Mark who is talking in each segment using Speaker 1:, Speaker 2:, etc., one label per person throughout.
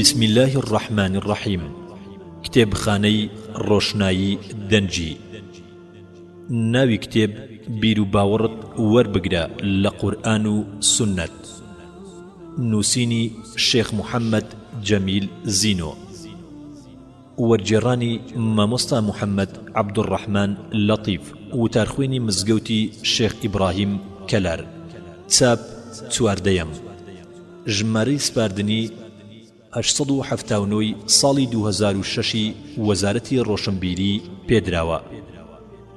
Speaker 1: بسم اللە الرحمن الرحیم کتێبخانەی ڕۆشنایی دەنگی ناوی کتێب بیروباوەڕت وەربگرە لە قورئان و سوننەت نووسینی شێخ محەممەد جەمیل زینۆ وەرگێڕانی مامۆستا محەممەد عەبدولڕەحمان لەتیف وتارخوێنی مزگەوتی شێخ ئیبڕاهیم کەلار چاپ چواردەیەم ژمارەی سپاردنی 879 ی ساڵی 2006 ی وەزارەتی ڕۆشنبیری پێدراوە.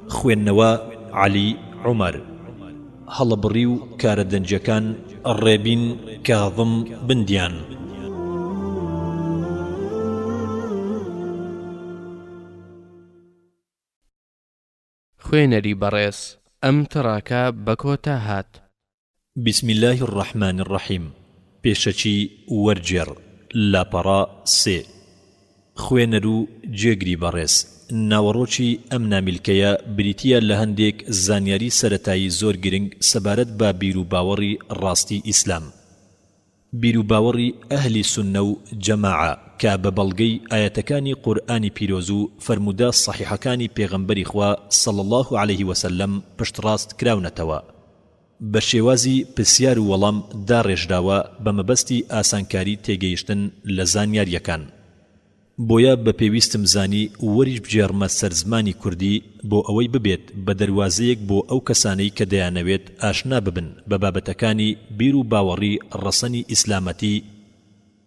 Speaker 1: خوێندنەوە، عەلی عومەر. هەڵەبڕی و کارە دەنگیەکان، ڕێبین کاظم بندیان.
Speaker 2: خوێنەری بەڕێز ئەم تڕاکە بە کۆتا هات.
Speaker 1: بسم اللە الرحمن الرحیم پێشەکی وەرگێڕ لاپەڕە سێ خوێنەرو جێگری بەڕێز ناوەڕۆکی ئەم نامیلکەیە بریتیە لە هەندێک زانیاری سەرەتایی زۆر گرنگ سەبارەت بە بیروباوەڕی ڕاستی ئیسلام بیروباوەڕی ئەهلی سوننە و جەماعە کە بە بەڵگەی ئایەتەکانی قورئانی پیرۆز و فەرموودە سەحیحەکانی پێغەمبەری خوا صلی اللە علیه وسلم پشتڕاست کراونەتەوە بە شێوازی پرسیار و وەڵام داڕێژراوە بە مەبەستی ئاسانکاری تێگەیشتن لە زانیارییەکان. بۆیە بە پێویستم زانی وەریشبگێڕمە سەر زمانی کوردی بۆ ئەوەی ببێت بە دەروازەیەک بۆ ئەو کەسانەی کە دەیانەوێت ئاشنا ببن بە بابەتەکانی بیر و باوەڕی ڕەسەنی ئیسلامەتی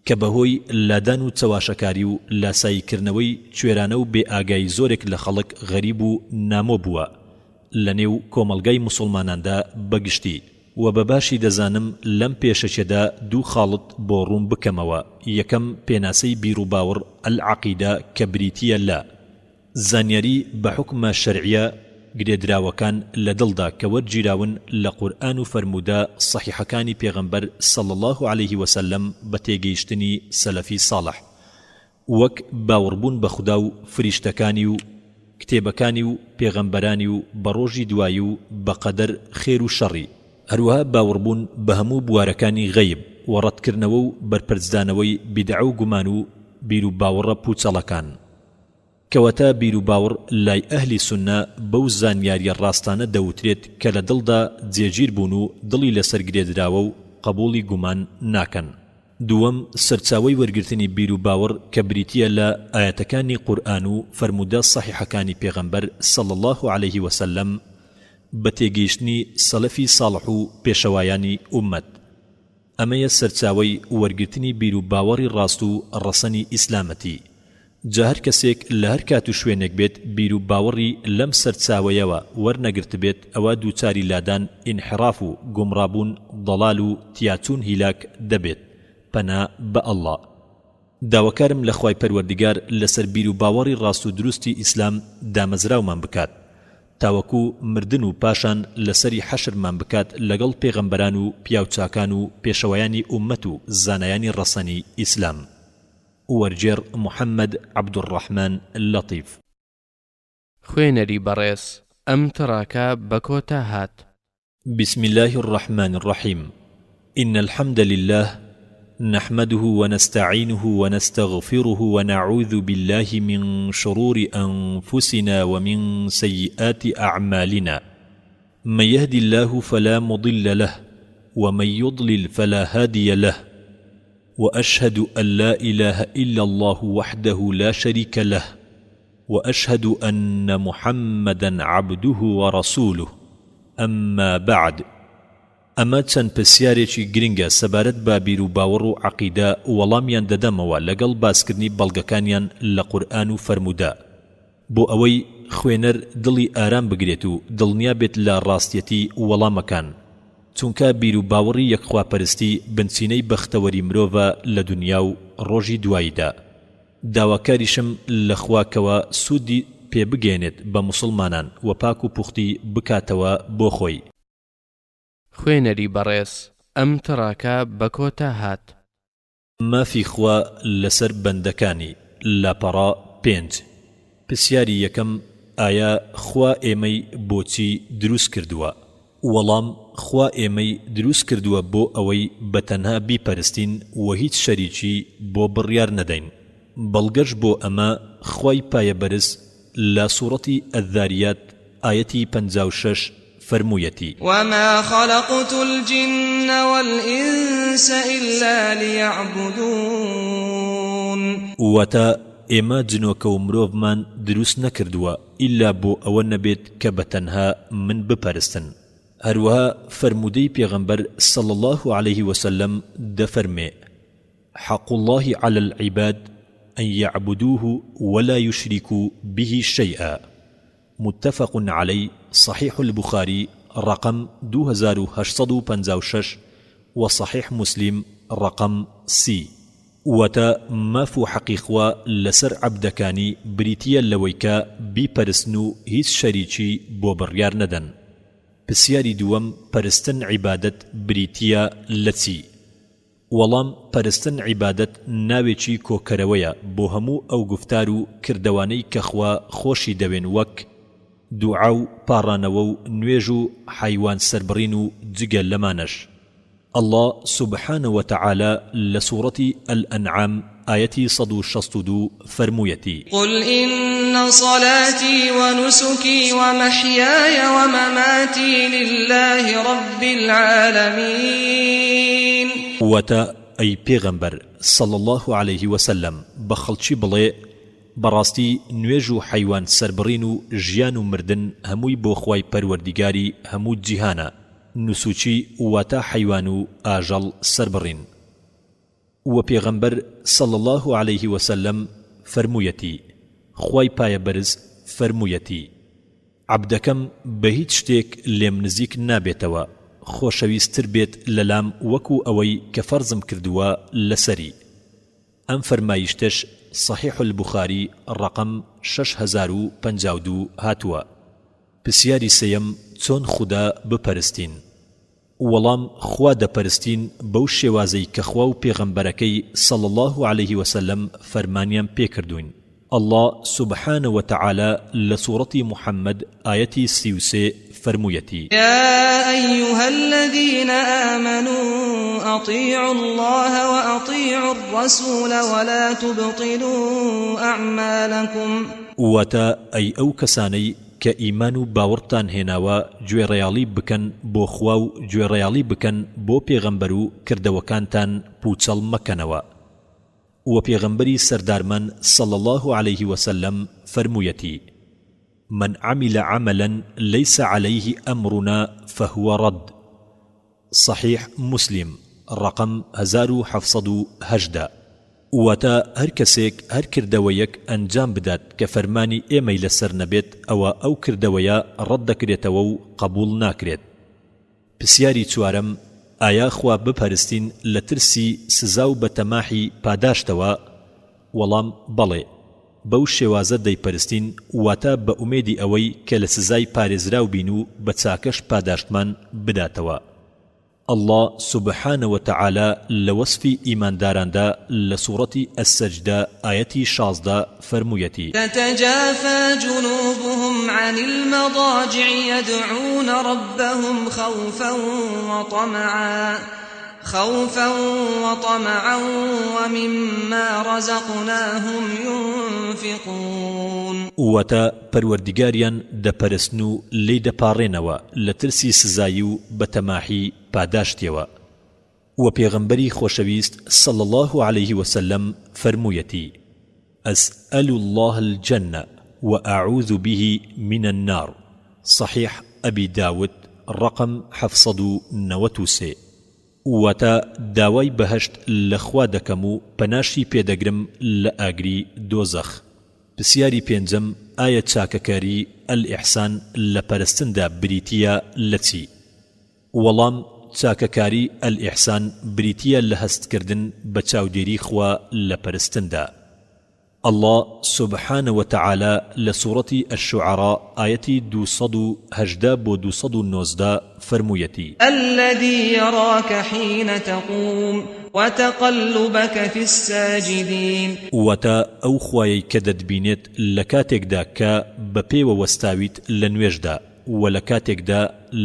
Speaker 1: کە بەهۆی لادان و چەواشەکاری و لاسایی کردنەوەی کوێرانە و بێ ئاگایی زۆرێک لە خەڵک غەریب و نامۆ بووە لە نێو کۆمەڵگای موسوڵماناندا بە گشتی. وە بە باشی دەزانم لەم پێشەکیەدا دوو خاڵت بۆ ڕوون بکەمەوە، یەکەم پێناسەی بیروباوڕ العقیدە کە بریتیە لە، زانیاری بە حوکمە شەرعیە گرێدراوەکان لە دڵدا کە وەرگیراون لە قورئان و فەرموودە سەحیحەکانی پێغەمبەر صلی اللە علیه وسلم بە تێگەیشتنی سەلەفی صاڵح وەک باوڕبوون بە خودا و فریشتەکانی و کتێبەکانی و پێغەمبەرانی و بە ڕۆژی دوایی و بە قەدەر خێر و شەڕی، هەروەها باوڕبوون بە هەموو بوارەکانی غەیب، وە ڕەتکردنەوە و بەرپەرچدانەوەی بیدعە و گومان و بیروباوڕە پوچەڵەکان. کەواتە بیروباوڕ لای ئەهلی سوننە بەو زانیاریە ڕاستانە دەوترێت کە لە دڵدا جێگیر بوون و دڵی لەسەر گرێدراوە و قەبوڵی گومان ناکەن. دووەم، سەرچاوەی وەرگرتنی بیروباوەڕ کە بریتییە لە ئایەتەکانی قورئان و فەرموودە سەحیحەکانی پێغەمبەر صلی اللە علیه وسلم بە تێگەیشتنی سەلەفی ساڵح و پێشەوایانی ئوممەت. ئەمەیە سەرچاوەی وەرگرتنی بیروباوەڕی ڕاست و ڕەسەنی ئیسلامەتی. جا هەر کەسێک لە هەر کات و شوێنێک بێت بیرو باوەڕی لەم سەرچاوەیەوە وەرنەگرتبێت ئەوا دووچاری لادان انحراف و گومڕابوون ضلال و تیاچوون هیلاک دەبێت پەنا بە اللە. داواکارم لە خوای پەروەردگار لەسەر بیرو باوەڕی ڕاست و دروستی ئیسلام دامەزراومان بکات تاوەکو مردن و پاشان لەسەری حەشرمان بکات لەگەڵ پێغەمبەران و پیاوچاکان و پێشەوایانی ئوممەت و زانایانی ڕەسەنی ئیسلام. وەرگێڕ، محەمەد عەبدولڕەحمان لەتیف.
Speaker 2: خوێنەری بەڕێز ئەم تڕاکە بە کۆتا هات.
Speaker 1: بسم اللە الرحمن الرحیم ان الحمد للە نحمده ونستعینه ونستغفره ونعوذ باللە من شرور انفسنا ومن سیئات اعمالنا من یهد اللە فلا مضل له ومن یضلل فلا هادی له واشهد ان لا اله الا الله وحده لا شريک له واشهد ان محمدا عبده ورسوله اما بعد ئەمە چەند پرسیارێکی گرنگە سەبارەت بە بیروباوەڕ و عەقیدە وەڵامیان دەدەمەوە لەگەڵ باسکردنی بەڵگەکانیان لە قورئان و فەرموودە بۆ ئەوەی خوێنەر دڵی ئارام بگرێت و دڵنیا بێت لە ڕاستیەتی وەڵامەکان، چونکە بیروباوەڕی یەکخواپەرستی بنچینەی بەختەوەری مرۆڤە لە دونیا و ڕۆژی دواییدا. داواکاریشم لە خوا کەوا سوودی پێ بگەیەنێت بە موسڵمانان و پاک و پوختی بکاتەوە بۆ خۆی.
Speaker 2: خوێنەری بەڕێز ئەم تڕاکە بە کۆتا هات.
Speaker 1: مافی خوا لەسەر بەندەکانی، لاپەڕە پێنج. پرسیاری یەکەم، ئایا خوا ئێمەی بۆچی دروست کردووە؟ وەڵام، خوا ئێمەی دروست کردووە بۆ ئەوەی بە تەنها بیپەرستین و هیچ شەریکی بۆ بڕیار نەدەین. بەڵگەش بۆ ئەمە خوای پایەبەرز لە سوڕەتی الذاریات ئایەتی 56 فەرموویەتی.
Speaker 3: وما خلقت الجن والانس الا لیعبدون.
Speaker 1: واتە، ئێمە جنۆکە و مرۆڤمان دروست نەکردووە ئیلا بۆ ئەوە نەبێت کە بە تەنها من بپەرستن. هەروەها فەرموودەی پێغەمبەر صلی اللە علیه وسلم دەفەرمێ، حق اللە علی العباد ان یعبدوه ولا یشرکوا به شیئا، متفق علیه صحیح البخاری ڕەقەم 2856 و صحیح مسلم ڕەقەم سی. واتە، ماف و حەقی خوا لەسەر عەبدەکانی بریتییە لەوەی کە بیپەرستن و هیچ شەریکی بۆ بڕیار نەدەن. پرسیاری دووەم، پەرستن عیبادەت بریتییە لە چی؟ وەڵام، پەرستن عیبادەت ناوێکی کۆکەرەوەیە بۆ هەموو ئەو گوفتار و کردەوانەی کە خوا خۆشی دەوێن وەک، دوعا و پاڕانەوە و نوێژ و حەیوان سەربڕین و جگە لەمانەش. اللە سبحانە وتعالی لە سوڕەتی الانعام ئایەتی 162 فەرموویەتی.
Speaker 3: قل إن صلاتي ونسكي ومحياي ومماتي لله رب العالمین.
Speaker 1: واتە، ئەی پێغەمبەر، صلی اللە علیه وسلم، بە خەڵکی بڵێ، بەڕاستی نوێژ و حەیوان سەربڕین و ژیان و مردن هەمووی بۆ خوای پەروەردیگاری هەموو جیهانە، نوسوکی واتە حەیوان و ئاژەڵ سەربڕین. وە پێغەمبەر، صلی اللە علیه وسلم، فەرموویەتی، خوای پایەبەرز فەرموویەتی، عەبدەکەم بە هیچ شتێک لێم نزیک نابێتەوە خۆشەویست تر بێت لەلام وەکو ئەوەی کە فەرزم کردووە لەسەری. ئەم فەرمایشتەش صحیح البخاری ڕەقەم 6052 هاتووە. پرسیاری سێیەم، چۆن خودا بپەرستین؟ وەڵام، خوا دەپەرستین بەو شێوازەی کە خوا و پێغەمبەرەکەی صلی اللە علیه وسلم فەرمانیان پێکردووین، اللە سبحانە وتعالی لە سوڕەتی محمد ئایەتی 33 فەرموویەتی.
Speaker 3: یا ایها الذین آمنوا اطیعوا اللە وأطیعوا الرسول ولا تبطلوا اعمالکم.
Speaker 1: واتە، ئەی ئەو کەسانەی کە ئیمان و باوەڕتان هێناوە گوێڕەیاڵی بکەن بۆ خوا و گوێڕەیاڵی بکەن بۆ پێغەمبەر و کردەوەکانتان پوچەڵ مەکەنەوە وە پێغەمبەری سەردارمان صلی اللە علیه وسلم فەرموویەتی من عمل عملا لیس علیه امرنا فهو رد صحیح مسلم ڕەقەم 1718. واتە، هەر کەسێک هەر کردەوەیەک ئەنجام بدات کە فەرمانی ئێمەی لەسەر نەبێت ئەوا ئەو کردەوەیە ڕەت دەکرێتەوە و قەبوڵ ناکرێت. پسیاری چوارەم، ئایا خوا بپەرستین لە ترسی سزا و بە تەماحی پاداشتەوە؟ وەڵام، بەڵێ. بەو شێوازە دەیپەرستین واتە بە ئومێدی ئەوەی کە لە سزای پارێزراو بین و بە چاکەش پاداشتمان بداتەوە. اللە سبحانە وتعالی لە وەسفی ئیمانداراندا لە سوڕەتی السجدە ئایەتی 16 فەرموویەتی.
Speaker 3: تتجافی جنوبهم عن المضاجع یدعون ربهم خوفا وطمعا خوفا وطمعا ومما رزقناهم ينفقون.
Speaker 1: واتە، پەروەردگاریان دەپەرستن و لێی دەپاڕێنەوە لە ترسی سزایی و بە تەماحی پاداشتیەوە. وە پێغەمبەری خۆشەویست صلی اللە علیه وسلم فەرموویەتی، اسأل اللە الجنە وأعوذ به من النار، صحیح ابی داود ڕەقەم 793. واتە، داوای بەهەشت لە خوا دەکەم و پەناشی پێ دەگرم لە ئاگری دۆزەخ. پرسیاری پێنجەم، ئایا چاکەکاری، الاحسان، لە پەرستندا بریتییە لە چی؟ وەڵام، چاکەکاری، الاحسان، بریتییە لە هەستکردن بە چاودێری خوا لە پەرستندا. اللە سبحانە وتعالی لە سوڕەتی الشعراء ئایەتی 218 بۆ 219 فەرموویەتی.
Speaker 3: الذی یراک حین تقوم. وتقلبک فی الساجدین.
Speaker 1: واتە، ئەو خوایەی کە دەتبینێت لە کاتێکدا کە بە پێوە وەستاویت لە نوێژدا، وە لە کاتێکدا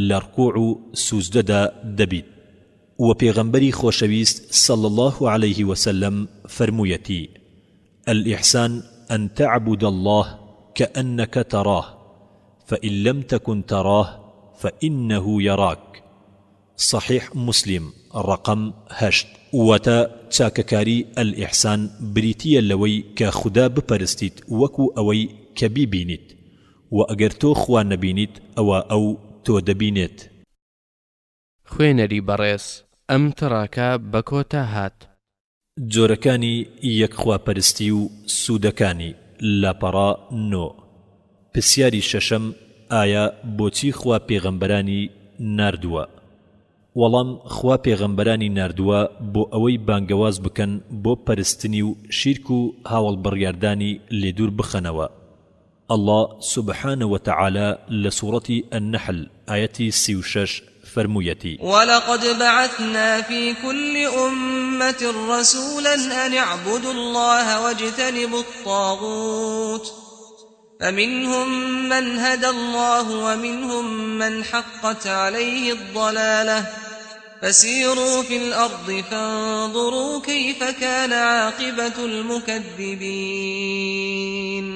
Speaker 1: لە ڕکوع و سوجدەدا دەبیت. وە پێغەمبەری خۆشەویست صلی اللە علیه وسلم فەرموویەتی، الإحسان أن تعبد اللە كأنک تراه فإن لم تکن تراه فإنه یراک، صحیح مسلم ڕەقەم هەشت. واتە، چاکەکاری، الإحسان، بریتییە لەوەی کە خودا بپەرستیت وەکو ئەوەی کە بیبینیت، وە ئەگەر تۆ خوا نەبینیت ئەوا ئەو تۆ دەبینێت.
Speaker 2: خوێنەری بەڕێز ئەم تڕاکە بە کۆتا هات.
Speaker 1: جۆرەکانی یەکخواپەرستی و سوودەکانی، لاپەڕە نۆ. پرسیاری شەشەم، ئایا بۆچی خوا پێغەمبەرانی ناردووە؟ وەڵام، خوا پێغەمبەرانی ناردووە بۆ ئەوەی بانگەواز بکەن بۆ پەرستنی و شیرک و هاوەڵبڕیاردانی لێ دوور بخەنەوە. اللە سبحانە وتعالی لە سوڕەتی النحل ئایەتی 36 فەرموویەتی.
Speaker 3: ولقد بعثنا في كل أمة رسولا أن اعبدوا الله واجتنبوا الطاغوت فمنهم من هدى الله ومنهم من حقت عليه الضلالة فسيروا في الأرض فانظروا كيف كان عاقبة المكذبين.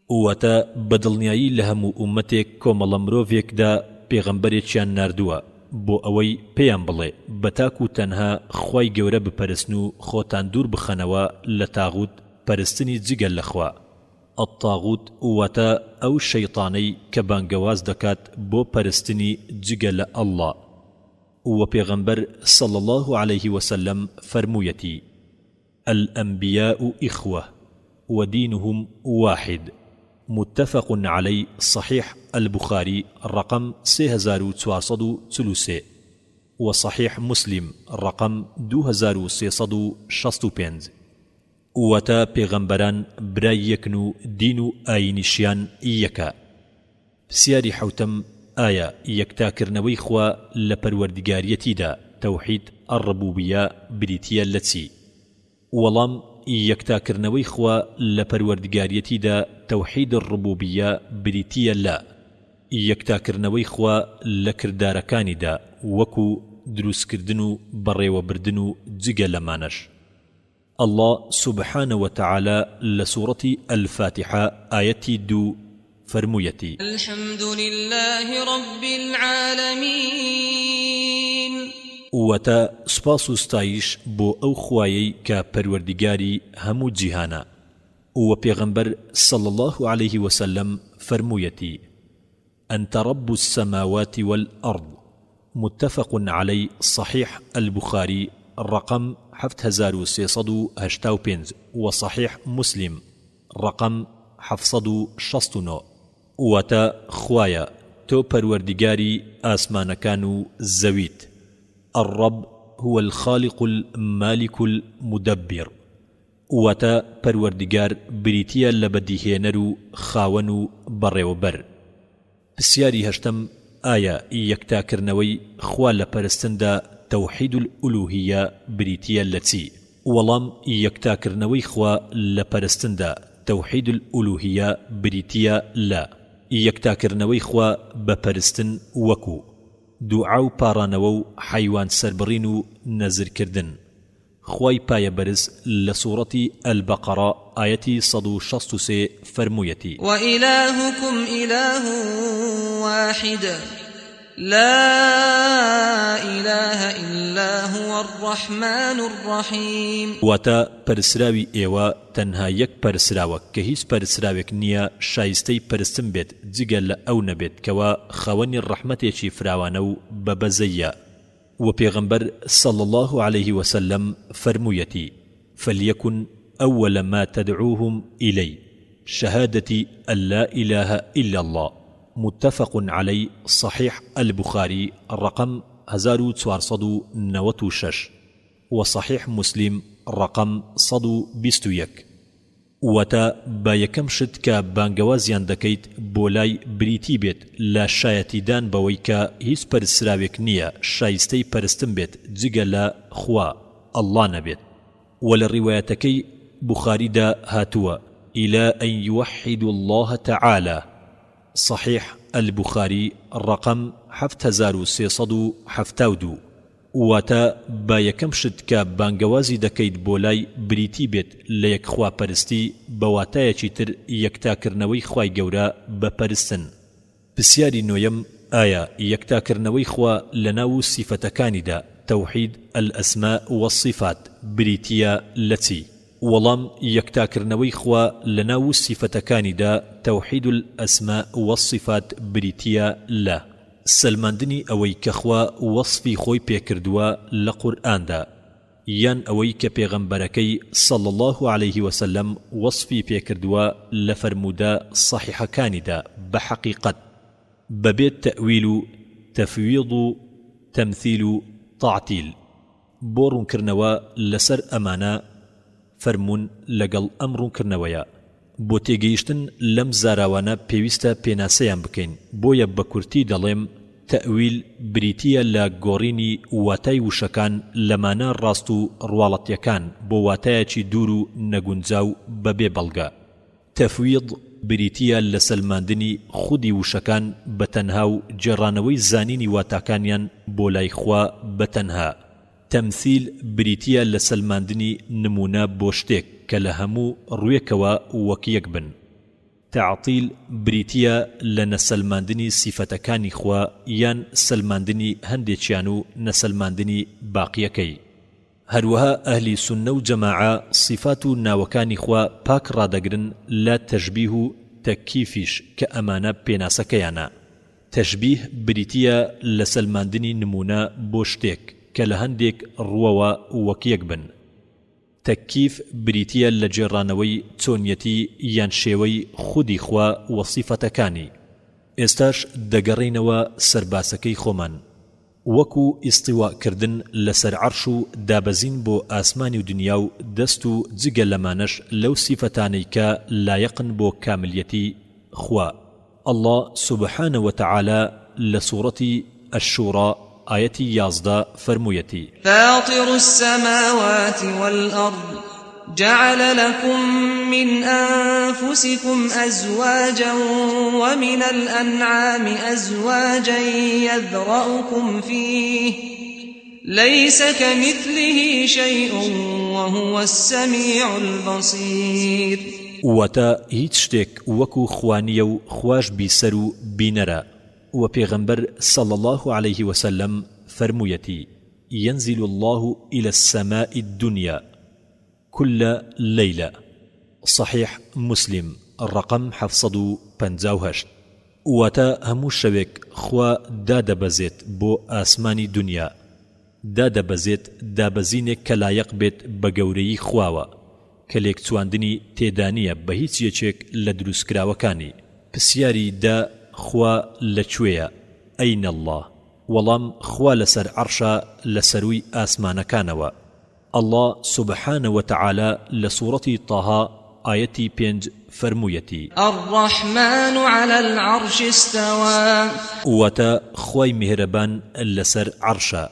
Speaker 1: واتە، بەدڵنیایی لە هەموو ئوممەتێک کۆمەڵە مرۆڤێکدا پێغەمبەرێکیان ناردووە بۆ ئەوەی پێیان بڵێ بە تاک و تەنها خوای گەورە بپەرستن و خۆتان دوور بخەنەوە لە تاغوت پەرستنی جگە لە خوا، الطاغوت، واتە، ئەو شەیتانەی کە بانگەواز دەکات بۆ پەرستنی جگە لە اللە. وە پێغەمبەر صلی اللە علیه وسلم فەرموویەتی، الانبیاء اخوە ودینهم واحد، متفق علیه صحیح البخاری ڕەقەم 3443 و صحیح مسلم ڕەقەم 2365. واتە پێغەمبەران برای یەکن و دین و ئایینیشیان یەکە. پسیاری حەوتەم، ئایا یەکتاکردنەوەی خوا لە پەروەردگاریەتیدا، توحید الربوبیە، بریتیە لە چی؟ وەڵام، یەکتاکردنەوەی خوا لە پەروەردگاریەتیدا، توحید الربوبیە، بریتیە لە، یەکتاکردنەوەی خوا لە کردارەکانیدا وەکو، دروستکردن و بەڕێوەبردن و جگە لەمانەش. اللە سبحانە وتعالی لە سوڕەتی الفاتحە ئایەتی دوو فەرموویەتی.
Speaker 3: الحمد للە رب العالمین.
Speaker 1: واتە، سوپاس و ستایش بۆ ئەو خوایەی کە پەروەردیگاری هەموو جیهانە. وە پێغەمبەر صلی اللە علیه وسلم فەرموویەتی. انت رب السماوات والارض متفق علیه صحیح البخاری ڕەقەم 7385 و صحیح مسلم ڕەقەم 769. واتە، خوایە تۆ پەروەردیگاری ئاسمانەکان و زەویت، الرب هو الخالق المالک المدبر، واتە، پەروەردگار بریتییە لە بەدیهێنەر و خاوەن و بەڕێوەبەر. پرسیاری هەشتەم، ئایا یەکتاکردنەوەی خوا لە پەرستندا توحید الالوهیە بریتییە لە چی؟ وەڵام، یەکتاکردنەوەی خوا لە پەرستندا توحید الالوهیە بریتییە لە، یەکتاکردنەوەی خوا بە پەرستن وەکو، دوعا و پاڕانەوە و حەیوان سەربڕین و نەزرکردن، خوای پایەبەرز لە سوڕەتی البقرە ئایەتی 163 فەرموویەتی.
Speaker 3: وإلهکم إله واحد لا إله إلا هو الرحمن الرحیم.
Speaker 1: واتە، پەرسراوی ئێوە تەنها یەک پەرسراوە کە هیچ پەرسراوێک نییە شایستەی پەرستن بێت جگە لە ئەو نەبێت کەوا خاوەنی ڕەحمەتێکی فراوانە و بە بەزەیە. وە پێغەمبەر صلی اللە علیه وسلم فەرموویەتی، فلیکن اول ما تدعوهم الی شهادة ان لا اله الا اللە، متفق علیه صحیح البخاری ڕەقەم 1496 و صحیح مسلم ڕەقەم 121. واتە، با یەکەم شت کە بانگەوازیان دەکەیت بۆ لای بریتی بێت لە شایەتیدان بەوەی کە هیچ پەرستراوێک نییە شایستەی پەرستن بێت جگە لە خوا، اللە نەبێت. وە لە ڕیوایەتەکەی بوخاریدا هاتووە، الی ان یوحدوا اللە تعالی، صحیح البخاری ڕەقەم 7372، واتە، با یەکەم شت کە بانگەوازی دەکەیت بۆ لای بریتی بێت لە یەک خوا پەرستی بە واتایەکی تر یەکتاکردنەوەی خوای گەورە بە پەرستن. پسیاری نۆیەم، ئایا یەکتاکردنەوەی خوا لە ناو و سیفەتەکانیدا، توحید الاسماء والصفات، بریتییە لە چی؟ وەڵام، یەکتاکردنەوەی خوا لە ناو و سیفەتەکانیدا، توحید الاسماء والصفات، بریتییە لە. سەلماندنی ئەوەی کە خوا وەسفی خۆی پێکردووە لە قورئاندا، یان ئەوەی کە پێغەمبەرەکەی صلی اللە علیه وسلم وەسفی پێکردووە لە فەرموودە صەحیحەکانیدا بە حەقیقەت، بەبێ تەئویل و تەفویض و تەمثیل و تەعتیل. بۆ ڕوونکردنەوە لەسەر ئەمانە فەرموون لەگەڵ ئەم ڕوونکردنەوەیە. بۆ تێگەیشتن لەم زاراوانە پێویستە پێناسەیان بکەین، بۆیە بە کورتی دەڵێم تەئویل بریتییە لە گۆڕینی واتای وشەکان لە مانا ڕاست و ڕواڵەتییەکان بۆ واتایەکی دوور و نەگونجاو بەبێ بەڵگە. تەفویض بریتییە لە سەلماندنی خودی وشەکان بە تەنها و گێڕانەوەی زانینی واتاکانیان بۆ لای خوا بە تەنها. تەمسیل بریتییە لە سەلماندنی نموونە بۆ شتێک کە لە هەموو ڕووێکەوە وەک یەک بن. تەعتیل بریتییە لە نەسەلماندنی سیفەتەکانی خوا یان سەلماندنی هەندێکیان و نەسەلماندنی باقییەکەی. هەروەها ئەهلی سوننە و جەماعە سیفات و ناوەکانی خوا پاک ڕادەگرن لە تەشبیه و تەکیفیش کە ئەمانە پێناسەکەیانە. تەشبیه بریتییە لە سەلماندنی نموونە بۆ شتێک کە لە هەندێک ڕووەوە وەک یەک بن. تەکیف بریتییە لە گێڕانەوەی چۆنیەتی یان شێوەی خودی خوا و سیفەتەکانی. ئێستاش دەگەڕێینەوە سەر باسەکەی خۆمان. وەکو ئیستیواء کردن لەسەر عەرش و دابەزین بۆ ئاسمانی و دنیا و دەست و جگە لەمانەش لەو سیفەتانەی کە لایەقن بۆ کاملیەتی خوا اللە سبحانە وتعالی لە سوڕەتی، الشورا، ئایەتی 11 فەرموویەتی.
Speaker 3: فاطر السماوات والأرض جعل لكم من أنفسكم أزواجا ومن الأنعام أزواجا يذرأكم فيه ليس كمثله شيء وهو السميع البصير.
Speaker 1: واتە، هیچ شتێک وەکو خوا نییە و خواش بیسەر و بینەرە، وە پێغەمبەر صلی اللە علیه وسلم فەرموویەتی، ينزل اللە الی السماء الدنیا کل لیلە، صحیح مسلم ڕەقەم 758. واتە، هەموو شەوێک خوا دادەبەزێت بۆ ئاسمانی دونیا، دادەبەزێت دابەزینێک کە لایەق بێت بە گەورەیی خواوە، کە لێکچواندنی تێدانیە بە هیچ یەکێک لە دروستکراوەکانی. پسیاری دە، خوا لە کوێیە؟ این اللە؟ وەڵام، خوا لەسەر عەڕشە لە سەرووی ئاسمانەکانەوە. اللە سبحانە وتعالی لە سوڕەتی طه ئایەتی پێنج فەرموویەتی.
Speaker 3: الرحمن علی العرش استوی.
Speaker 1: واتە، خوای میهرەبان لەسەر عەڕشە.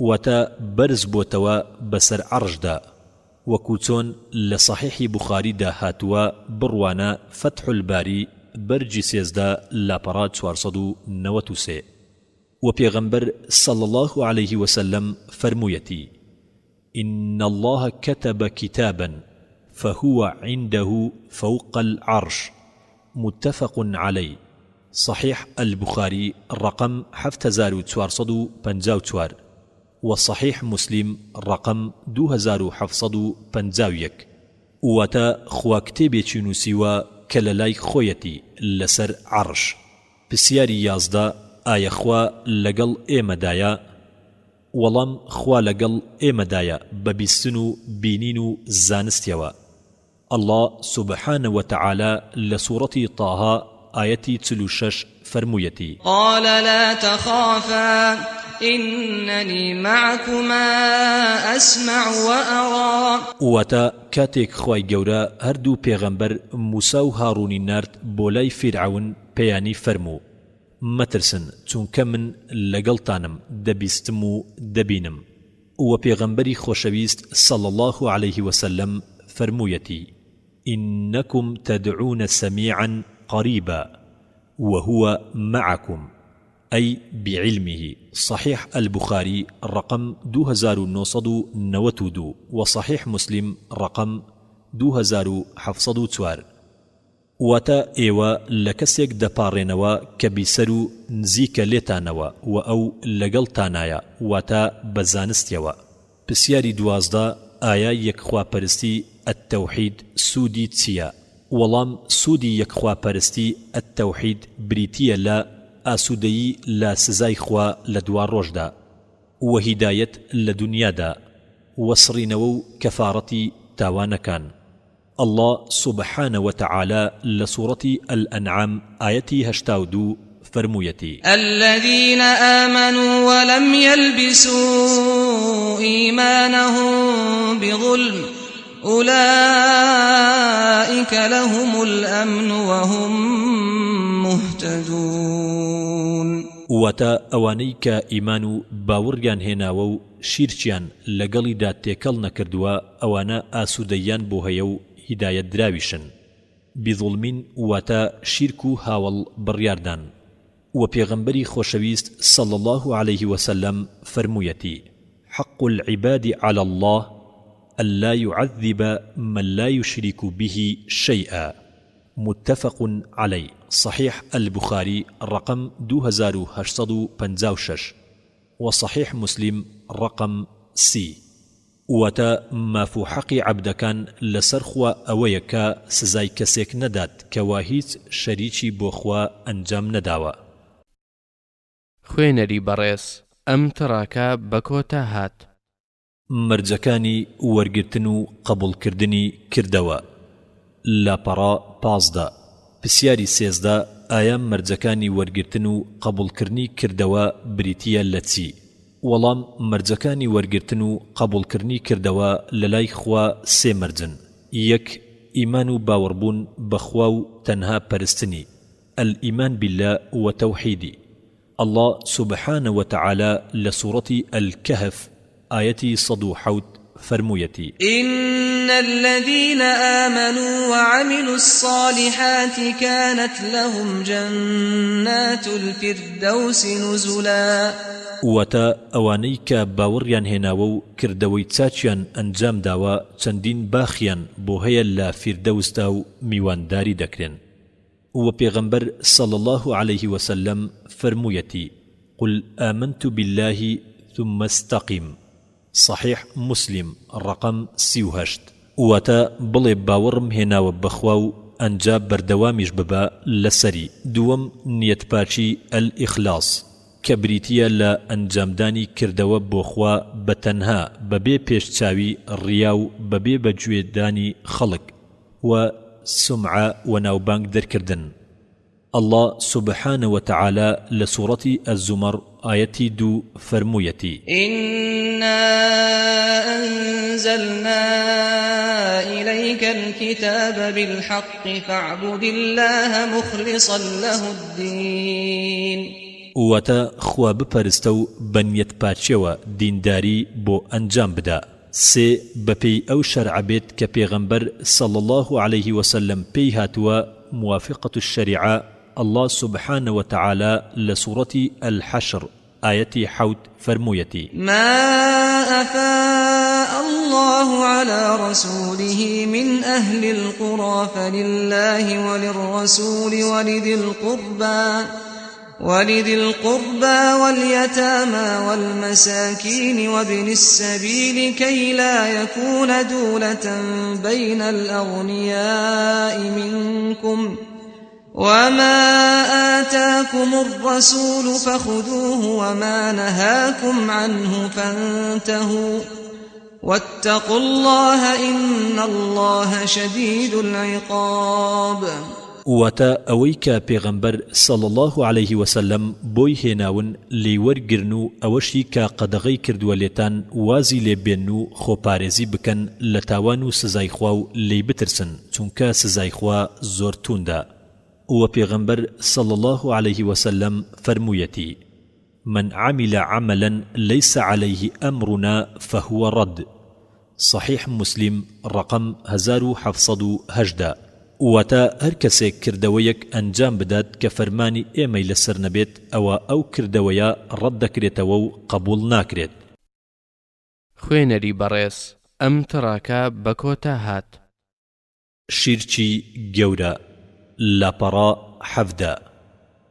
Speaker 1: واتە، بەرز بۆتەوە بەسەر عەڕشدا. وەکو چۆن لە صەحیحی بوخاری دا هاتووە بڕوانە فتح الباری بەرگی 13 لاپەڕە 493. وە پێغەمبەر صلی اللە علیه وسلم فەرموویەتی، ان اللە کتب کتابا فهو عنده فوق العرش، متفق علیه، صحیح البخاری ڕەقەم 7454 و صحیح مسلم ڕەقەم 2751. واتە، خوا کتێبێکی نووسیوە کە لەلای خۆیەتی لەسەر عەڕش. پسیاری 11، ئایا خوا لەگەڵ ئێمەدایە؟ وەڵام، خوا لەگەڵ ئێمەدایە بە بیستن و بینین و زانستیەوە. اللە سبحانە وتعالی لە سوڕەتی طه ئایەتی 46 فەرموویەتی.
Speaker 3: قال لا تخافا اننی معکما اسمع وارا.
Speaker 1: واتە، کاتێک خوای گەورە هەردوو پێغەمبەر موسا و هاڕونی نارد بۆ لای فیرعەون پێیانی فەرموو، مەترسن چونکە من لەگەڵتانم دەبیستم و دەبینم. وە پێغەمبەری خۆشەویست صلی اللە علیه وسلم فەرموویەتی، انکم تدعون سمیعا قریبا وهو معکم ای بعلمه، صحیح البخاری ڕەقەم 2992 و صحیح مسلم ڕەقەم 2704. واتە، ئێوە لە کەسێک دەپاڕێنەوە کە بیسەر و نزیکە لێتانەوە وە ئەو لەگەڵتانایە، واتە بە زانستیەوە. پسیاری 12، ئایا یەکخواپەرستی، التوحید، سوودی چیە؟ وەڵام، سوودی یەکخواپەرستی، التوحید، بریتیە لە، ئاسوودەیی لە سزای خوا لە دواڕۆژدا، وە هیدایەت لە دونیادا، وە سڕینەوە و کەفاڕەتی تاوانەکان. اللە سبحانە وتعالی لە سوڕەتی الانعام ئایەتی 82 فەرموویەتی.
Speaker 3: الذین آمنوا ولم یلبسوا ایمانهم بظلم اولئک لهم الامن وهم مهتدون.
Speaker 1: واتە، ئەوانەی کە ئیمان و باوەڕیان هێناوە و شیرکیان لەگەڵیدا تێکەڵ نەکردووە ئەوانە ئاسوودەییان بۆ هەیە و هیدایەت دراویشن. بظلم واتە شیرک و هاوەڵ بڕیاردان. وە پێغەمبەری خۆشەویست صلی اللە علیه وسلم فەرموویەتی، حق العباد علی اللە ان لا یعذب من لا یشرک به شیئا متفق علیه، صحیح البخاری ڕەقەم 2856. وە صحیح مسلم ڕەقەم سی. واتە، ماف و حەقی عەبدەکان لەسەر خوا ئەوەیە کە سزای کەسێک نەدات کەوا هیچ شەریکی بۆ خوا ئەنجام نەداوە.
Speaker 2: خوێنەری بەڕێز ئەم تڕاکە بە کۆتا هات.
Speaker 1: مەرجەکانی وەرگرتن و قەبوڵکردنی کردەوە، لاپەڕە 15، پسیاری 13، ئایا مەرجەکانی وەرگرتن و قەبوڵکرنی کردەوە بریتییە لە چی؟ وەڵام، مەرجەکانی وەرگرتن و قەبوڵکرنی کردەوە لەلای خوا سێ مەرجن، یەک، ئیمان و باوەڕبوون بە خوا و تەنها پەرستنی، الایمان باللە و توحیدی، اللە سبحانە وتعالی لە سوڕەتی الکهف ئایەتی 107 فەرموویەتی.
Speaker 3: ان الذین آمنوا وعملوا الصالحات کانت لهم جنات الفردوس نزلا.
Speaker 1: واتە، ئەوانەی کە باوەڕیان هێناوە و کردەوەی چاکیان ئەنجام داوە چەندین باخیان بۆ هەیە لە فیردەوسدا و میوانداری دەکرێن. وە پێغەمبەر صلی اللە علیه وسلم فەرموویەتی، قل آمنت باللە ثم استقم، صحیح مسلم ڕەقەم 38. واتە، بڵێ باوەڕم هێناوە بەخوا و ئەنجا بەردەوامیش ببە لەسەری. دووەم، نیەتپاکی، الاخلاص، کە بریتییە لە ئەنجامدانی کردەوە بۆ خوا بە تەنها بەبێ پێش چاوی ڕیا و بەبێ بە گوێ دانی خەڵک، و سومعە و ناوبانگ دەرکردن. اللە سبحانە وتعالی لە سوڕەتی الزمر ئایەتی دوو فەرموویەتی.
Speaker 3: إنا أنزلنا إليك الكتاب بالحق فاعبد الله مخلصا له الدين.
Speaker 1: واتە، خوا بپەرستە و بە نیەت پاکیەوە دینداری بۆ ئەنجام بدە. سێ، بەپێی ئەو شەرعە بێت کە پێغەمبەر، صلی اللە علیه وسلم، پێی هاتووە، موافقە الشریعە، اللە سبحانە وتعالی لە سوڕەتی، الحشر، ئایەتی حەوت فەرموویەتی.
Speaker 3: ما افاء اللە علی رسوله من اهل القری فللە وللرسول ولذی القربی ولذی القربی والیتامی والمساکین وابن السبیل کی لا یکون دولة بین الاغنیاء منکم وما آتاکم الرسول فخذوه وما نهاکم عنه فانتهوا واتقوا اللە ان اللە شدید العقاب.
Speaker 1: واتە، ئەوەی کە پێغەمبەر، صلی اللە علیه وسلم، بۆی هێناون لێی وەرگرن و ئەوەشی کە قەدەغەی کردووە لێتان وازی لێ بێنن و خۆپارێزی بکەن لە تاوان و سزای خوا و لێی بترسن چونکە سزای خوا زۆر تووندە. وە پێغەمبەر، صلی اللە علیه وسلم، فەرموویەتی. من عمل عملا لیس علیه امرنا فهو رد، صحیح مسلم ڕەقەم 1718. واتە، هەر کەسێک کردەوەیەک ئەنجام بدات کە فەرمانی ئێمەی لەسەر نەبێت ئەوا ئەو کردەوەیە ڕەت دەکرێتەوە و قەبوڵ ناکرێت.
Speaker 2: خوێنەری بەڕێز ئەم تڕاکە بە کۆتا هات.
Speaker 1: شیرکی گەورە، لاپەڕە 17.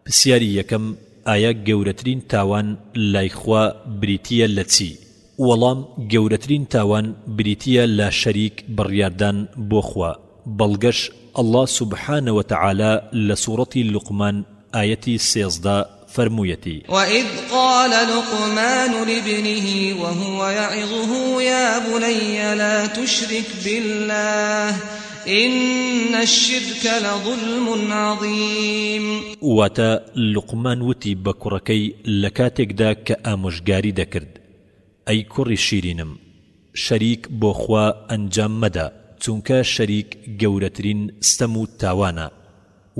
Speaker 1: پسیاری یەکەم، ئایا گەورەترین تاوان لای خوا بریتییە لە چی؟ وەڵام، گەورەترین تاوان بریتییە لە شەریک بڕیاردان بۆ خوا، بەڵگەش، اللە سبحانە وتعالی لە سوڕەتی لوقمان ئایەتی 13 فەرموویەتی.
Speaker 3: وَإِذْ قَالَ لُقْمَانُ لِابْنِهِ وَهُوَ يَعِظُهُ يَا بُنَيَّ لَا تُشْرِكْ بِاللَّهِ إِنَّ الشِّرْكَ لَظُلْمٌ عَظِیمٌ.
Speaker 1: واتە، لوقمان وتی بە کوڕەکەی لە کاتێکدا کە ئامۆژگاری دەکرد، ئەی کوڕی شیرینم، شەریک بۆ خوا ئەنجام مەدە، چونکە شەریک گەورەترین ستەم و تاوانە.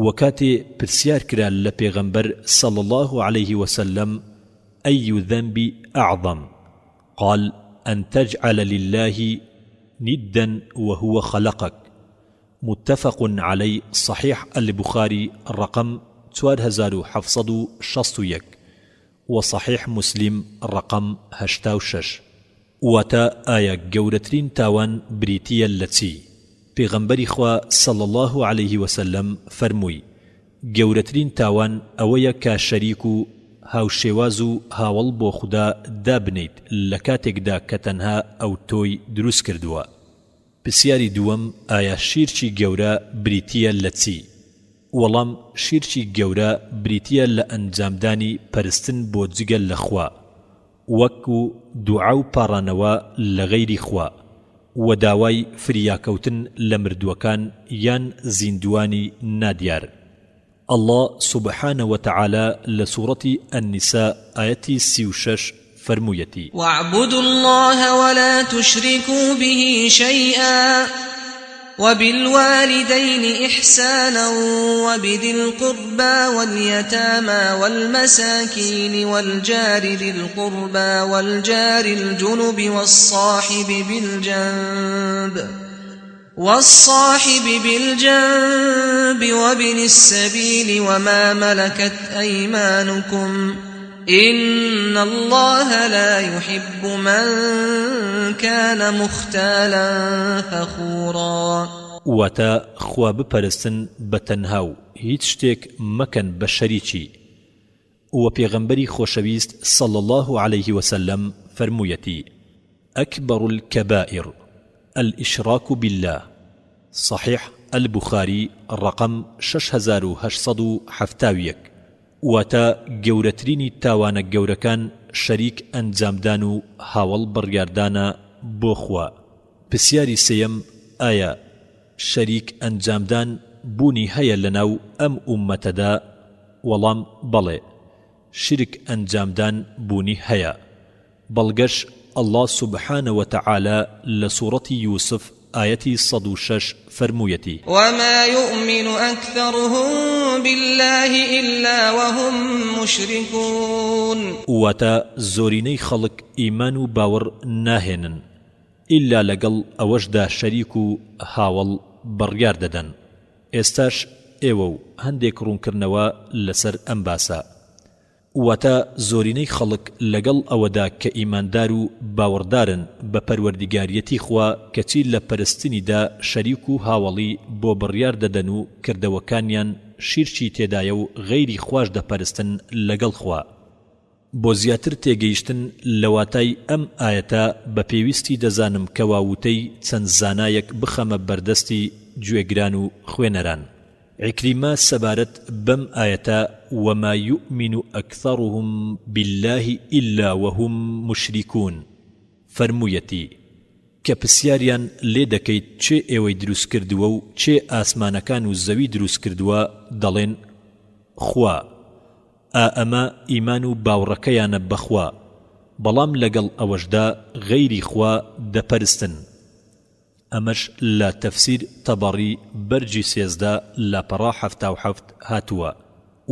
Speaker 1: وە کاتێ پرسیار کرا لە پێغەمبەر صلی اللە علیه وسلم ای ذنب اعظم قال ان تجعل للە ندا وهو خلقک متفق علیه صحیح البخاری ڕەقەم 4761 وە صحیح مسلم ڕەقەم 86. واتە، ئایا گەورەترین تاوان بریتییە لە چی؟ پێغەمبەری خوا صلی اللە علیه وسلم فەرمووی، گەورەترین تاوان ئەوەیە کە شەریک و هاوشێواز و هاوەڵ بۆ خودا دابنێیت لە کاتێکدا کە تەنها ئەو تۆی دروست کردووە. پرسیاری دووەم، ئایا شیرکی گەورە بریتییە لە چی؟ وەڵام، شیرکی گەورە بریتییە لە ئەنجامدانی پەرستن بۆ جگە لە خوا، وەک و دوعا و پاڕانەوە لە غەیری خوا، وە داوای فریاکەوتن لە مردووەکان یان زیندووانی نادیار. اللە سبحانە وتعالی لە سوڕەتی النساء ئایەتی 36 فەرموویەتی.
Speaker 3: واعبدوا اللە ولا تشرکوا به شیئا وبالوالدین إحسانا وبذی القربی والیتامی والمساکین والجار ذی القربی والجار الجنب والصاحب بالجنب والصاحب بالجنب وابن السبیل وما ملکت أیمانکم إن اللە لا یحب من کان مختالا فخورا.
Speaker 1: واتە، خوا بپەرستن بە تەنها و هیچ شتێک مەکەن بە شەریکی، وە پێغەمبەری خۆشەویست صلی اللە علیه وسلم فەرموویەتی، اکبر الکبائر الاشراک باللە، صحیح البخاری ڕەقەم 6871، واتە، گەورەترینی تاوانە گەورەکان شەریک ئەنجامدان و هاوەڵ بڕیاردانە بۆ خوا. پرسیاری سێیەم، ئایا شەریک ئەنجامدان بوونی هەیە لەناو ئەم ئوممەتەدا؟ وەڵام، بەڵێ، شیرک ئەنجامدان بوونی هەیە، بەڵگەش اللە سبحانە وتعالی لە سوڕەتی یوسف ئایەتی 106 فەرموویەتی.
Speaker 3: وما یومن اکثرهم باللە الا وهم مشرکون.
Speaker 1: واتە، زۆرینەی خەڵک ئیمان و باوەڕ ناهێنن ئیلا لەگەڵ ئەوەشدا شەریک و هاوەڵ بڕیار دەدەن. ئێستاش ئێوە و هەندێک ڕوونکردنەوە لەسەر ئەم باسە. واتە زۆرینەی خەڵک لەگەڵ ئەوەدا کە ئیماندار و باوەڕدارن بە پەروەردیگاریەتی خوا کەچی لە پەرستنیدا شەریک و هاوەڵی بۆ بڕیار دەدەن و کردەوەکانیان شیرکی تێدایە و غەیری خواش دەپەرستن لەگەڵ خوا. بۆ زیاتر تێگەیشتن لە واتای ئەم ئایەتە بە پێویستی دەزانم کەوا وتەی چەند زانایەک بخەمە بەردەستی گوێگران و خوێنەران. عیکریمە سەبارەت بەم ئایەتە وما یومن اکثرهم باللە الا وهم مشرکون فەرموویەتی، کە پرسیاریان لێ دەکەیت کێ ئێوەی دروست کردووە و کێ ئاسمانەکان و زەوی دروست کردووە دەڵێن خوا، ئا ئەمە ئیمان و باوڕەکەیانە بە خوا، بەڵام لەگەڵ ئەوەشدا غەیری خوا دەپەرستن. ئەمەش لە تەفسیر تەبەڕی بەرگی 13 لاپەڕە 77 هاتووە.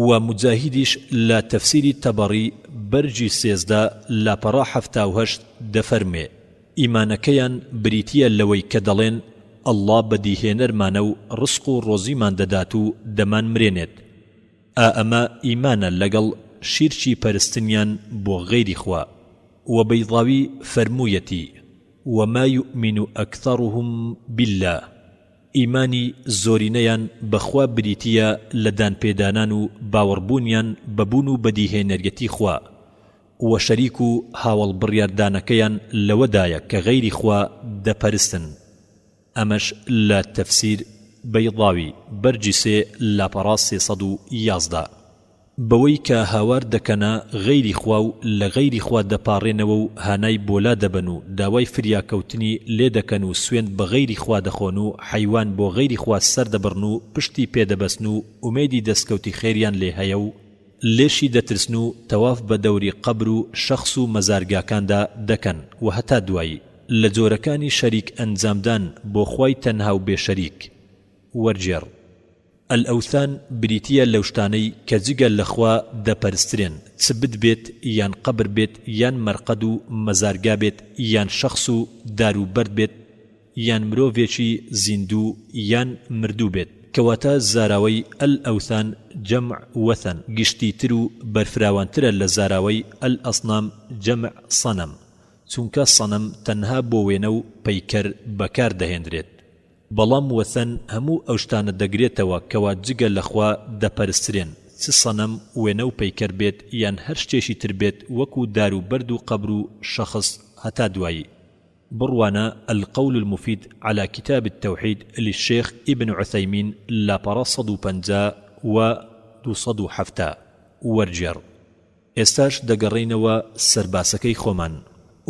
Speaker 1: وە موجاهیدیش لە تەفسیری تەبەڕی. بەرگی 13 لاپەڕە 78 دەفەرموێ، ئیمانەکەیان بریتییە لەوەی کە دەڵێن اللە بەدیهێنەرمانە و ڕزق و ڕۆزیمان دەدات و دەمانمرێنێت، ئا ئەمە ئیمانە لەگەڵ شیرکی پەرستنیان بۆ غەیری خوا. وە بەیضاوی فەرموویەتی، وما یومن اکثرهم باللە، ئیمانی زۆرینەیان بە خوا بریتییە لە دانپێدانان و باوەڕبوونیان بە بوون و بەدیهێنەریەتی خوا، وە شەریک و هاوەڵ بڕیاردانەکەیان لەوەدایە کە غەیری خوا دەپەرستن. ئەمەش لە تەفسیر بەیضاوی، بەرگی سێ لاپەڕە 311. بەوەی کە هاوار دەکەنە غەیری خوا و لە غەیری خوا دەپاڕێنەوە و هانای بۆ لا دەبەن و داوای فریاکەوتنی لێ دەکەن و سوێند بە غەیری خوا دەخۆن و حەیوان بۆ غەیری خوا سەر دەبڕن و پشتی پێ دەبەستن و ئومێدی دەستکەوتی خێریان لێ هەیە و لێشی دەترسن و تەواف بە دەوری قەبر و شەخس و مەزارگاکاندا دەکەن و هەتا دوایی لە جۆرەکانی شەریک ئەنجامدان بۆ خوای تەنها و بێ شەریک. وەرگێڕ. الاوثان بریتییە لەو شتانەی کە جگە لە خوا دەپەرسترێن چ بت بێت یان قەبر بێت یان مەرقەد و مەزارگا بێت یان شەخس و دار و بەرد بێت یان مرۆڤێکی زیندوو یان مردوو بێت، کەواتە زاراوەی، الاوثان، جمع وثن، گشتیتر و بەرفراوانترە لە زاراوەی، الاصنام، جمع صنم، چونکە صنم تەنها بۆ وێنە و پەیکەر بەکار دەهێنرێت. بەڵام وەثەن هەموو ئەو شتانە دەگرێتەوە کەوا جگە لە خوا دەپەرسترێن، چ سەنەم، وێنە و پەیکەر بێت یان هەر شتێکی تر بێت وەکو دار و بەرد و قەبر و شەخس هەتا دوایی. بڕوانە، القول المفید علی کتاب التوحید للشیخ ابن عثیمین، لاپەڕە 150 و 270، وەرگێڕ. ئێستاش دەگەڕێینەوە سەر باسەکەی خۆمان،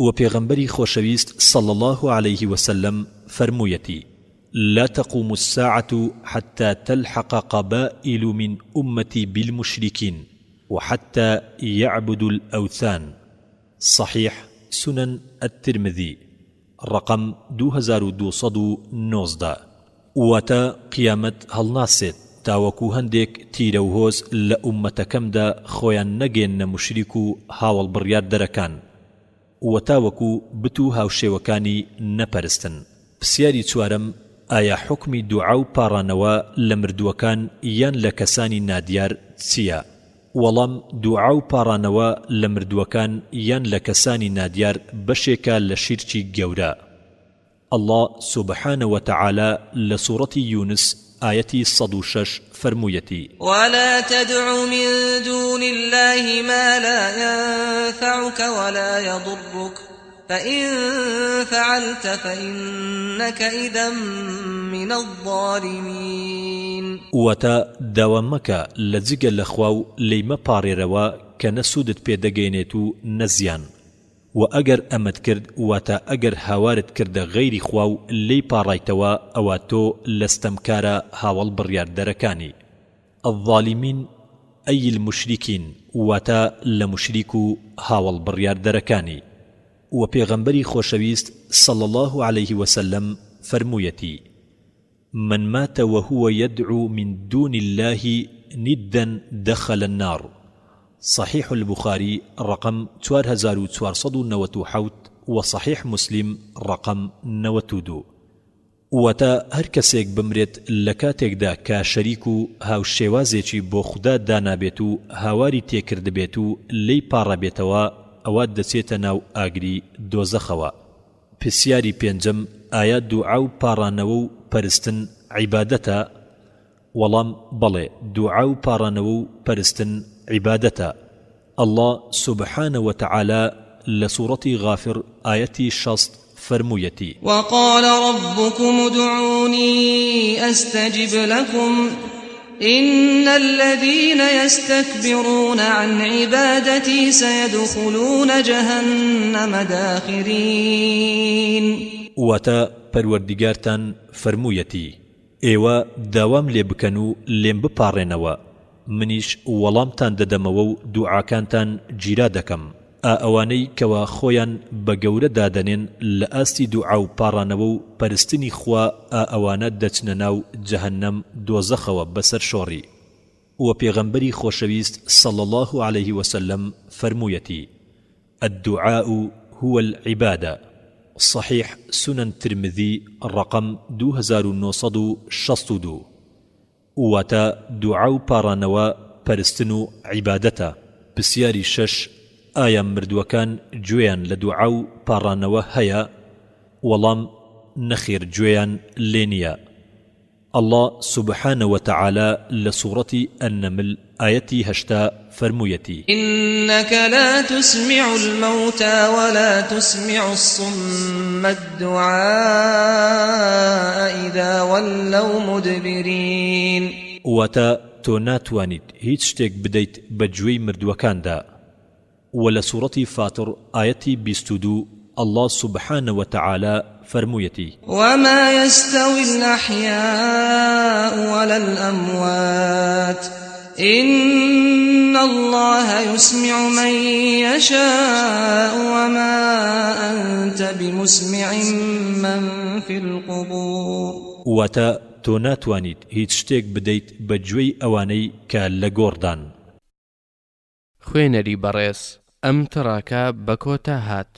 Speaker 1: وە پێغەمبەری خۆشەویست صلی اللە علیه وسلم فەرموویەتی، لا تقوم الساعە حتی تلحق قبائل من امتی بالمشرکین وحتی یعبدوا الاوثان، صحیح سنن الترمذی، ڕەقەم 2219. واتە، قیامەت هەڵناسێت تاوەکو هەندێک تیرە و هۆز لە ئوممەتەکەمدا خۆیان نەگەیەننە موشریک و هاوەڵ بڕیاردەرەکان، وە تاوەکو بت و هاوشێوەکانی نەپەرستن. پسیاری چوارەم، ئایا حوکمی دوعا و پاڕانەوە لە مردووەکان یان لە کەسانی نادیار چییە؟ وەڵام، دوعا و پاڕانەوە لە مردووەکان یان لە کەسانی نادیار بەشێکە لە شیرکی گەورە. اللە سبحانە وتعالی لە سوڕەتی یونس ئایەتی 106 فەرموویەتی.
Speaker 3: ولا تدع من دون اللە ما لا ینفعک ولا یضرک فإن فعلت فإنک إذا من الظالمین.
Speaker 1: واتە، داوا مەکە لە جگە لە خوا و لێی مەپاڕێرەوە کە نە سوودت پێ دەگەیەنێت و نە زیان، وە ئەگەر ئەمەت کرد واتە ئەگەر هاوارت کردە غەیری خوا و لێی پاڕایتەوە ئەوا تۆ لە ستەمکارە هاوەڵ بڕیاردەرەکانی. الظالمین ای المشرکین واتە لە موشریک و هاوەڵ بڕیاردەرەکانی. وە پێغەمبەری خۆشەویست صلی اللە علیه وسلم فەرموویەتی، من مات وهو یدعو من دون اللە ندا دخل النار صحیح البخاری ڕەقەم 4497 و صحیح مسلم ڕەقەم 92 واتە، هەر کەسێک بمرێت لە کاتێکدا کە شەریک و هاوشێوازێکی بۆ خودا دانابێت و هاواری تێکردبێت و لێی پاڕابێتەوە ئەوا دەچێتە ناو ئاگری دۆزەخەوە. پرسیاری پێنجەم، ئایا دوعا و پاڕانەوە و پەرستن عیبادەتە؟ وەڵام، بەڵێ دوعا و پاڕانەوە و پەرستن عیبادەتە، اللە سبحانە وتعالی لە سوڕەتی غافر ئایەتی 60 فەرموویەتی.
Speaker 3: وقال ربکم ادعونی استجب لکم إن الذين يستكبرون عن عبادتي سيدخلون جهنم داخرین.
Speaker 1: واتە، پەروەردیگارتان فەرموویەتی، ئێوە داوام لێ بکەن و لێم بپاڕێنەوە، منیش وەڵامتان دەدەمەوە و دوعاکانتان گیرا دەکەم. ئا ئەوانەی کەوا خۆیان بە گەورە دادەنێن لە ئاستی دوعا و پاڕانەوە و پەرستنی خوا ئا ئەوانە دەچنە ناو جەهەنەم دۆزەخەوە بەسەر شۆڕی. وە پێغەمبەری خۆشەویست صلی اللە علیه وسلم فەرموویەتی، الدعاء هو العبادە، صحیح سنن ترمذی ڕەقەم 2962. واتە، دوعا و پاڕانەوە پەرستن و عیبادەتە. پرسیاری شەش، ئایا مردووەکان گوێیان لە دوعا و پاڕانەوە هەیە؟ وەڵام، نەخێر گوێیان لێ نییە. اللە سبحانە وتعالی لە سوڕەتی النمل ئایەتی 80 فەرموویەتی.
Speaker 3: إنک لا تسمع الموتی ولا تسمع الصم الدعاء إذا ولوا مدبرین.
Speaker 1: واتە، تۆ ناتوانیت هیچ شتێک بدەیت بە گوێی مردووەکاندا. وە لە سوڕەتی فاتڕ ئایەتی 22 اللە سبحانە وتعالی فەرموویەتی.
Speaker 3: وما یستوی الأحیاء ولا الأموات إن اللە یسمع من یشاء وما أنت بمسمع من فی القبور.
Speaker 1: واتە، تۆ ناتوانیت هیچ شتێک بدەیت بە گوێی ئەوانەی کە لە گۆڕدان.
Speaker 2: خوێنەری بەڕێز ئەم تڕاکە بە کۆتا هات.